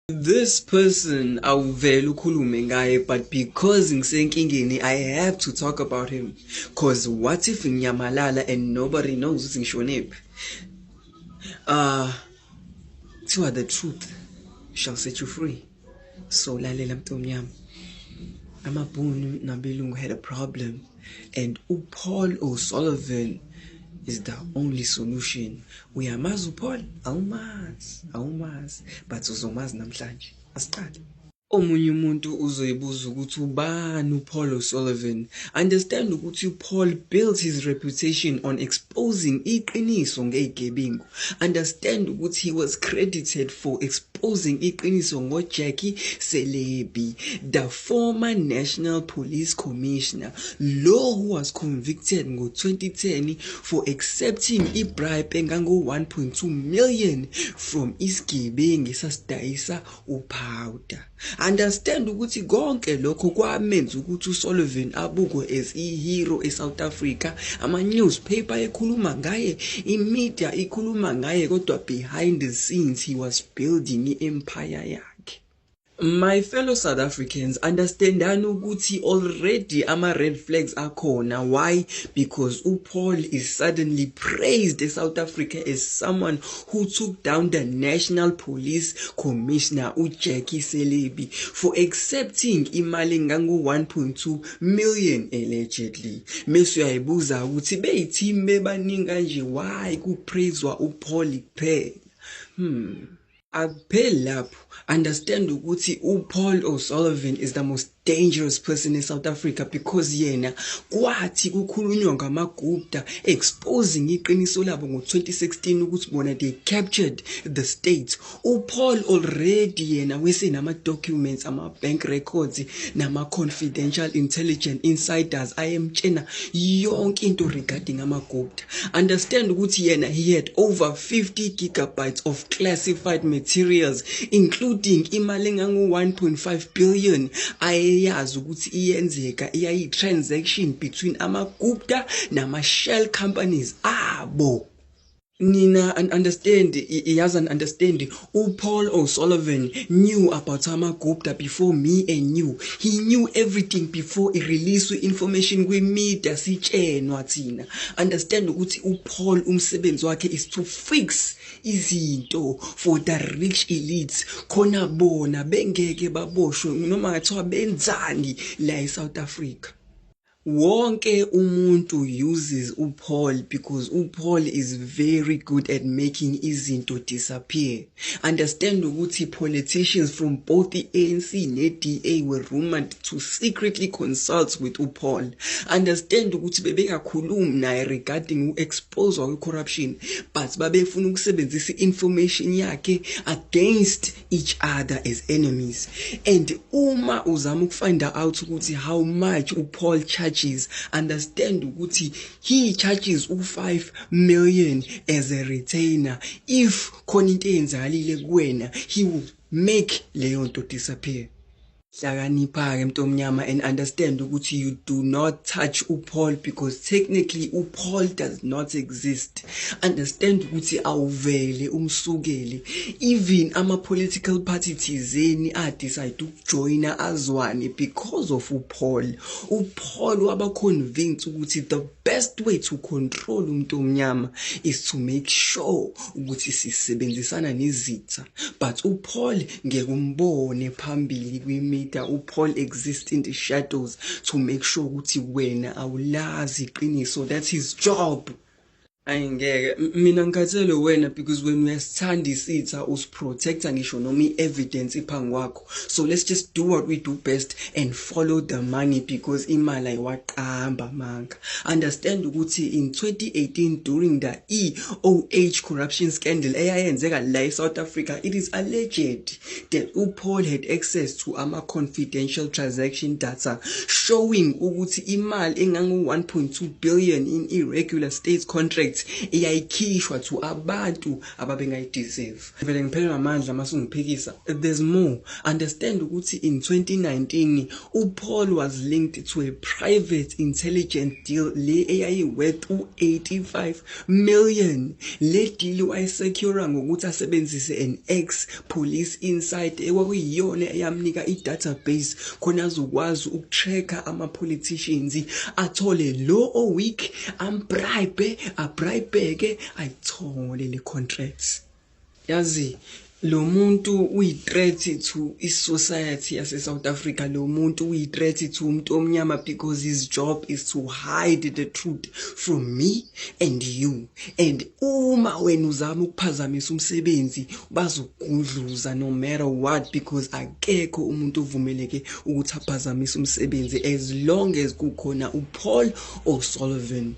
This person awuvele ukhulume ngaye, but because ngisenkingeni, I have to talk about him, 'cause what if nginyamalala and nobody knows ukuthi ngishonephi? Kuthiwa the truth shall set you free. So lalela, mntomnyama, amabhunu nabelungu had a problem and uPaul O'Sullivan is the only solution. Uyamazi uPaul? Awumazi, awumazi, but uzomazi namhlanje. Asiqale. Omunye umuntu uzoyibuza ukuthi ubani uPaul O'Sullivan. Understand ukuthi uPaul built his reputation on exposing iqiniso ngezigebengu. Understand ukuthi he was credited for exposing iqiniso ngoJackie Selebi, the former National Police Commissioner, lo who was convicted ngo-2010 for accepting ibribe engango-1.2 million from isigebengu esasidayisa upowder. Understand ukuthi konke lokho kwamenza ukuthi uSullivan abukwe as i-hero eSouth Africa. Ama-newspaper ekhuluma ngaye, i-media ikhuluma ngaye, kodwa behind the scenes he was building i-empire yakhe. My fellow South Africans, understandani ukuthi already ama-red flags akhona. Why? Because uPaul is suddenly praised eSouth Africa as someone who took down the National Police Commissioner uJackie Selebi for accepting imali engango-1.2 million allegedly. Mase uyayibuza ukuthi beyi-team bebaningi kanje, why kupraiswa uPaul kuphela? Akupheli lapho. Understand ukuthi uPaul O'Sullivan is the most dangerous person in South Africa, because yena kwathi kukhulunywa ngamaGupta exposing iqiniso labo ngo-2016 ukuthi bona they captured the state, uPaul already yena wesenama-documents, ama-bank records nama-confidential intelligence insiders ayemtshena yonke into regarding amaGupta. Understand ukuthi yena he had over 50 gigabytes of classified materials, including imali engango-1.5 billion ayeyazi ukuthi iyenzeka, iyayi-transaction between amaGupta nama-shell companies abo. Nina understand, yazi, understand uPaul O'Sullivan knew about amaGupta before me and you. He knew everything before i-release information kwi-media sitshenwa thina. Understand ukuthi uPaul umsebenzi wakhe is to fix izinto for the rich elites, khona bona bengeke baboshwe noma ngathiwa benzani la eSouth Africa. Wonke umuntu uses uPaul because uPaul is very good at making izinto disappear. Understand ukuthi politicians from both the ANC ne-DA were rumored to secretly consult with uPaul. Understand ukuthi bebengakhulumi naye regarding u-exposure kwe-corruption, but babefuna ukusebenzisa i-information yakhe against each other as enemies. And uma uzama ukufind out ukuthi how much uPaul charges, understand ukuthi he charges u5 million as a retainer. If khona into eyenzakalile kuwena, he will make leyo nto disappear. Hlakanipha-ke, mntomnyama, and understand ukuthi you do not touch uPaul, because technically uPaul does not exist. Understand ukuthi awuvele umsukele. Even ama-political party thizeni adecide ukujoyina azwane because of uPaul. UPaul waba-convince ukuthi the best way to control umuntu omnyama is to make sure ukuthi sisebenzisana nezitha. But uPaul ngeke umbone phambili kwi-media. UPaul exists in the shadows to make sure ukuthi wena awulazi iqiniso. That's his job. Ayingeke mina ngikhathele wena, because when uyasithanda isitha, usiprotecta ngisho noma i-evidence iphambi kwakho. So let's just do what we do best and follow the money, because imali ayiwaqamba amanga. Understand ukuthi in 2018, during the EOH corruption scandal eyayenzeka la eSouth Africa, it is alleged that uPaul had access to ama-confidential transaction data showing ukuthi imali engango-1.2 billion in irregular state contracts iyayikhishwa to abantu ababengayideserve. Vele ngiphelelwa amandla masungiphikisa. There's more. Understand ukuthi in 2019 uPaul was linked to a private intelligence deal le eyayi-worth u-85 million. Le deal wayisecure ngokuthi asebenzise an ex police insider. website ekwakuyiyona eyamnika i-database khona azokwazi ukutracka ama-politicians, athole lo o-weak, ambribe, abribeke, ayithole le contract. Yazi, lo muntu uyi-threat to i-society yase-South Africa. Lo muntu uyi-threat to umuntu omnyama because his job is to hide the truth from me and you, and uma wena uzama ukuphazamisa umsebenzi, bazokugudluza no matter what, because akekho umuntu ovumeleke ukuthi aphazamise umsebenzi as long as kukhona uPaul O'Sullivan.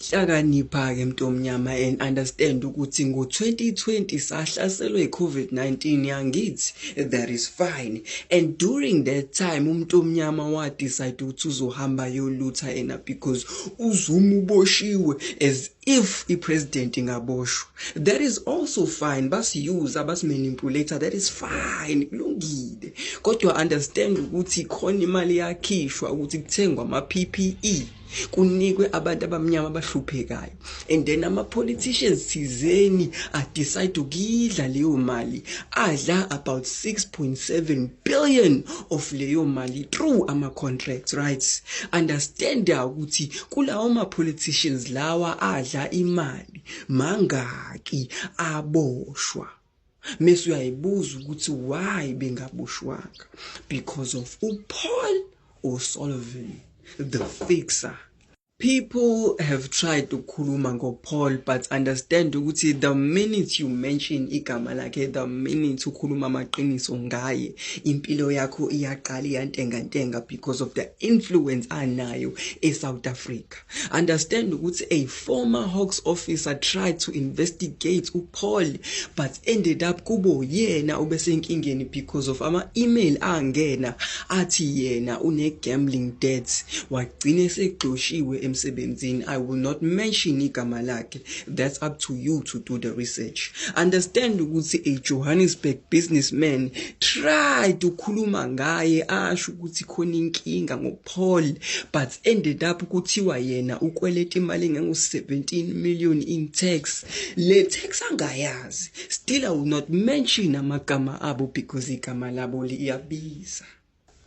Hlakanipha-ke, mntu omnyama, and understand ukuthi ngo-2020 sahlaselwe i-COVID-19, yangithi? That is fine. And during that time umuntu omnyama wadecide ukuthi uzohamba yolutha yena because uZuma uboshiwe, as if i-president ingaboshwa. That is also fine. Basiyuza, basimanipulate, that is fine, kulungile. Kodwa understand ukuthi khona imali yakhishwa ukuthi kuthengwa ama-PPE, kunikwe abantu abamnyama abahluphekayo, and then ama-politicians thizeni adecide ukuyidla leyo mali, adla about 6.7 billion of leyo mali through ama-contracts, right? Understand ukuthi kulawo ma-politicians lawa adla imali, mangaki aboshwa? Mase uyayibuza ukuthi why bengaboshwanga? Because of uPaul O'Sullivan, the fixer. People have tried ukukhuluma ngoPaul, but understand ukuthi the minute you mention igama lakhe, the minute ukhuluma amaqiniso ngaye, impilo yakho iyaqala iyantengantenga because of the influence anayo eSouth Africa. Understand ukuthi a former Hawks officer tried to investigate uPaul but ended up kubo yena obesenkingeni because of ama-email angena athi yena une-gambling debts, wagcina esexoshiwe emsebenzini. I will not mention igama lakhe, that's up to you to do the research. Understand ukuthi a Johannesburg businessman tried ukukhuluma ngaye, asho ukuthi khona inkinga ngoPaul, but ended up kuthiwa yena ukweleta imali engango-17 million in tax, le tax angayazi. Still, I will not mention amagama abo because igama labo liyabiza.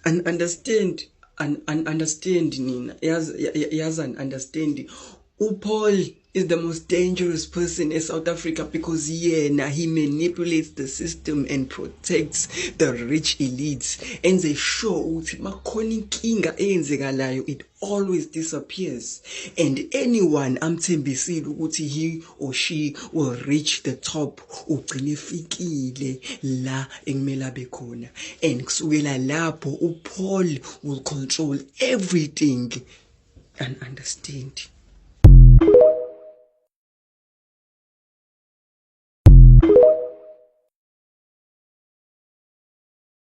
And understand and understand nina, yazi yazi and understand uPaul is the most dangerous person in South Africa because yena, he manipulates the system and protects the rich elites, enze sure ukuthi makhona inkinga eyenzekalayo, it always disappears, and anyone amthembisile ukuthi he or she will reach the top, ugcine efikile la ekumele abe khona, and kusukela lapho uPaul will control everything. And understand.